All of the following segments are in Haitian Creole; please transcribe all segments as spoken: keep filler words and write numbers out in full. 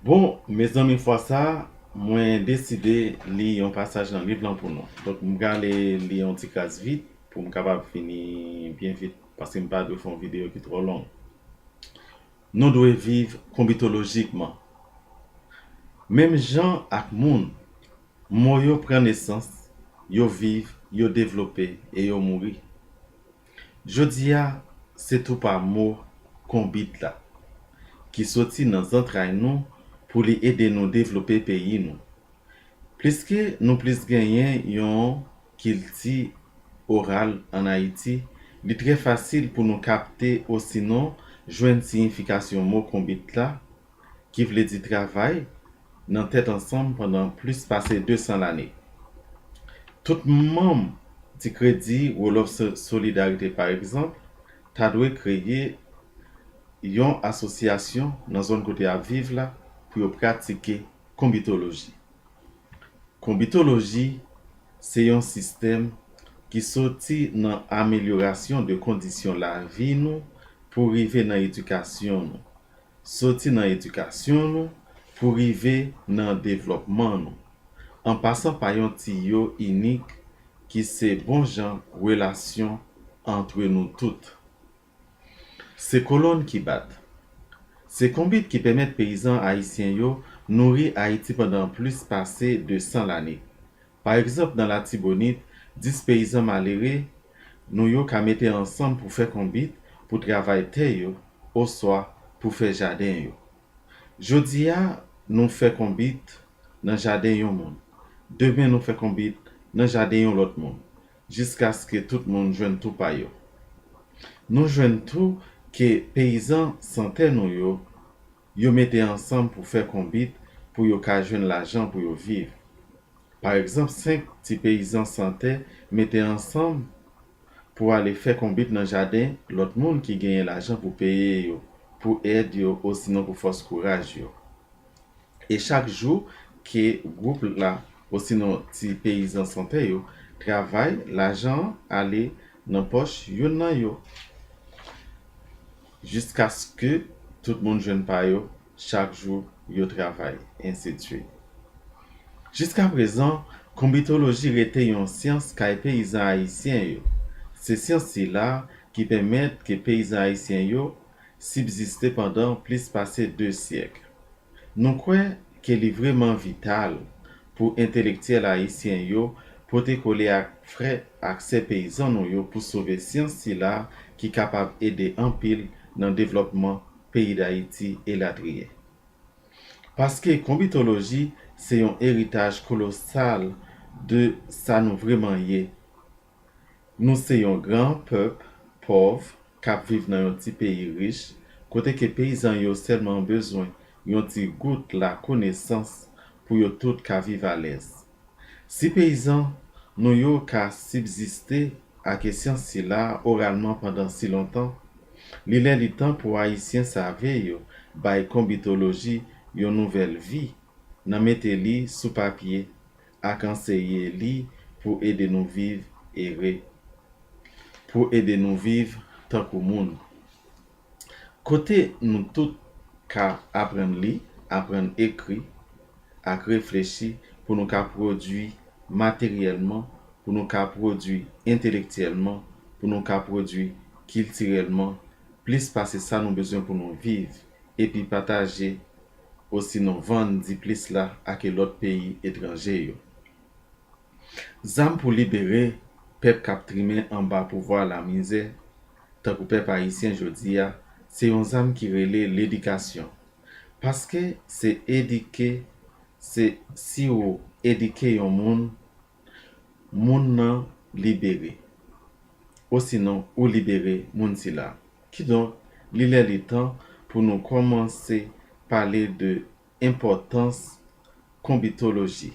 Bon, mezanmi, fwa sa, mwen deside li yon pasaj nan liv lan pou nou. Donk, m prale li yon ti kras vit pou m kapab fini byen vit, paske m pa dwe fè yon videyo ki twò long. Nou dwe viv konbitolojikman. Menm jan ak moun, mo yo pran nesans, yo viv, yo devlope e yo mouri. Jodi a, se tou pa mo konbit la ki soti nan zantray nou pou li ede nou devlope peyi nou. Pliske nou plis genyen yon kilti oral ann Ayiti, li trè fasil pou nou kapte osinon jwenn siyifikasyon mo konbit la, ki vle di travay nan tèt ansanm pandan plis pase de san lane. Tout manm Ti Kredi Wolof So- Solidarite, pa egzanp, ta dwe kreye yon asosyasyon nan zòn kote y ap viv la pou yo pratike konbitoloji. Konbitoloji se yon sistèm ki soti nan amelyorasyon de kondisyon lavi nou pou rive nan edikasyon nou, soti nan edikasyon nou pou rive nan devlòpman nou, an pasan pa yon tiyo inik ki se bon jan relasyon antre nou tout. Se kolòn ki bat. Se konbit ki pèmèt peyizan ayisyen yo nouri Ayiti pandan plis pase de san lane. Pa egzanp, nan Latibonit, dis peyizan malere nou yo ka mete ansanm pou fè konbit pou travay tè yo oswa pou fè jaden yo. Jodi a, nou fè konbit nan jaden yon moun. Demen, nou fè konbit nan jaden yon lòt moun, jiskaske tout moun jwenn tou pa yo. Nou jwenn tou ke peyizan san tè nou yo, yo mete ansanm pou fè konbit pou yo ka jwenn lajan pou yo viv. Pa egzanp, senk ti peyizan san tè mete ansanm pou ale fè konbit nan jaden lòt moun ki genyen lajan pou peye yo, pou èd yo, osinon pou fòs kouraj yo. E chak jou ke gwoup la, osinon ti peyizan san tè yo, travay, lajan an ale nan pòch youn nan yo, jiskaske tout moun jwenn pa yo chak jou yo travay, ensidsuit. Jiskaprezan, konbitoloji rete yon syans kay peyizan ayisyen yo. Se syans sila ki pèmèt ke peyizan ayisyen yo sibziste pandan plis pase de syèk. Nou kwè ke li vrèman vital pou entelektyèl ayisyen yo pote kole ak frè ak sè peyizan nou yo pou sove syans sila ki kapab ede anpil nan devlòpman peyi Dayiti elatriye. Paske konbitoloji se yon eritaj kolosal de sa nou vrèman ye. Nou se yon gran pèp pòv k ap viv nan yon ti peyi rich, kote ke peyizan yo sèlman bezwen yon ti gout lakonesans pou yo tout ka viv alèz. Si peyizan nou yo ka sibziste ak esyans sila oralman pandan si lontan, li lè li tan pou Ayisyen save yo bay konbitoloji yon nouvèl vi nan mete li sou papye ak anseye li pou ede nou viv ere, pou ede nou viv tankou moun. Kote nou tout ka aprann li, aprann ekri, ak reflechi pou nou ka pwodui materyèlman, pou nou ka pwodui entelektyèlman, pou nou ka pwodui kiltirèlman, plis pase sa nou bezwen pou nou viv, epi pataje osinon vann diplis la ake lòt peyi etranje yo. Zam pou libere pèp k ap trimen anba pouvwa lamizè, tankou pèp ayisyen jodi a, se yon zam ki rele ledikasyon. Paske se edike, se si ou edike yon moun, moun nan libere. Osinon, ou libere moun sila. Kidonk, li lè li tan pou nou kòmanse pale de enpòtans konbitoloji.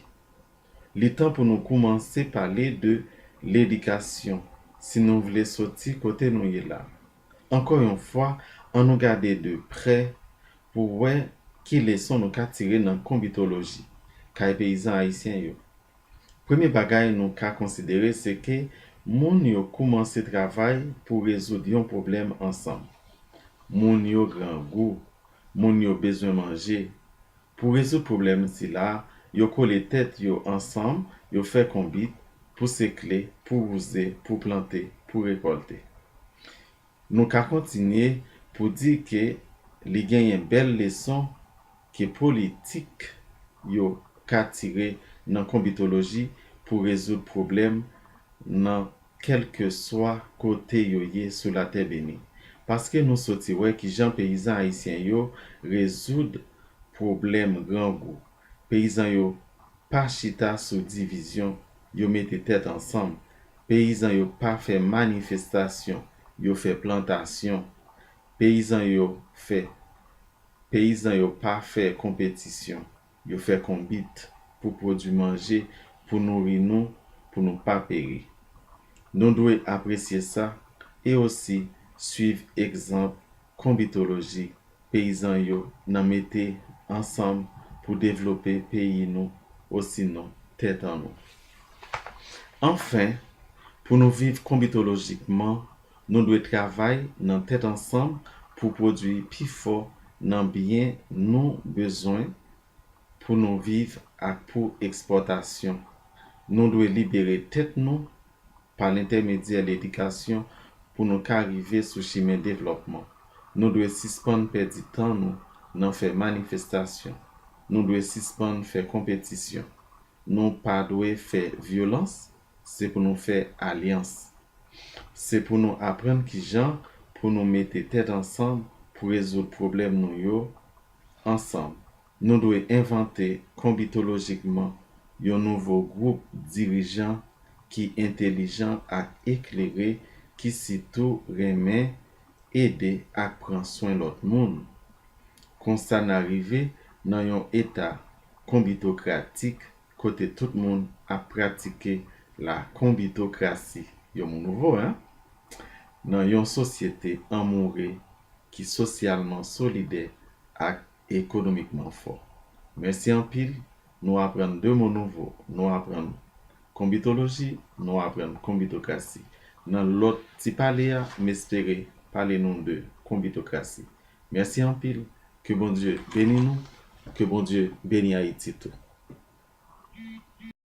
Li tan pou nou koumanse pale de ledikasyon si nou vle soti kote nou ye la. Ankò yon fwa, ann nou gade de prè pou wè ki leson nou ka tire nan konbitoloji kay peyizan ayisyen yo. Premye bagay nou ka konsidere se ke moun yo koumanse travay pou rezoud yon pwoblèm ansanm. Moun yo grangou, moun yo bezwen manje, Pou rezoud pwoblèm sila, yo kole tèt yo ansanm, yo fè konbit, pouse kle, pou wouze, pou plante, pou rekòlte. Nou ka kontinye pou di ke li genyen bèl leson ke politik yo ka tire nan konbitoloji pou rezoud pwoblèm nan kèlkeswa kote yo ye sou latè beni. Paske nou soti wè kijan peyizan ayisyen yo rezoud pwoblèm grangou. Peyizan yo pa chita sou divizyon, yo mete tèt ansanm. Peyizan yo pa fè manifestasyon, yo fè plantasyon. Peyizan yo fè peyizan yo pa fè konpetisyon, yo fè konbit pou pwodui manje, pou nouri nou, pou nou pa peri. Nou dwe apresye sa e osi swiv egzanp konbitoloji peyizan yo nan mete ansanm pou devlope peyi nou, osinon tèt an nou. Anfen, pou nou viv konbitolojikman, nou dwe travay nan tèt ansanm pou pwodui pi fò nan byen nou bezwen pou nou viv ak pou ekspòtasyon. Nou dwe libere tèt nou pa lentèmedyè ledikasyon pou nou ka rive sou chimen devlòpman. Nou dwe sispann pèdi tan nou nan fè manifestasyon. Nou dwe sispann fè konpetisyon. Nou pa dwe fè vyolans, se pou nou fè alyans. Se pou nou aprann kijan pou nou mete tèt ansanm pou rezoud pwoblèm nou yo ansanm. Nou dwe envante konbitolojikman yon nouvo gwoup dirijan ki entelijan ak eklere, ki sitou renmen ede ak pran swen lòt moun. Konsa n a rive nan yon eta konbitokratik kote tout moun ap pratike la konbitokrasi, yon mo nouvo, en? Nan yon sosyete anmoure ki sosyalman solidè ak ekonomikman fò. Mèsi anpil, nou aprann de mo nouvo, nou aprann konbitoloji, nou aprann konbitokrasi. Nan lòt ti pale a, m espere pale nou de konbitokrasi. Mèsi anpil, ke Bondye beni nou, ke Bondye beni Ayiti tou.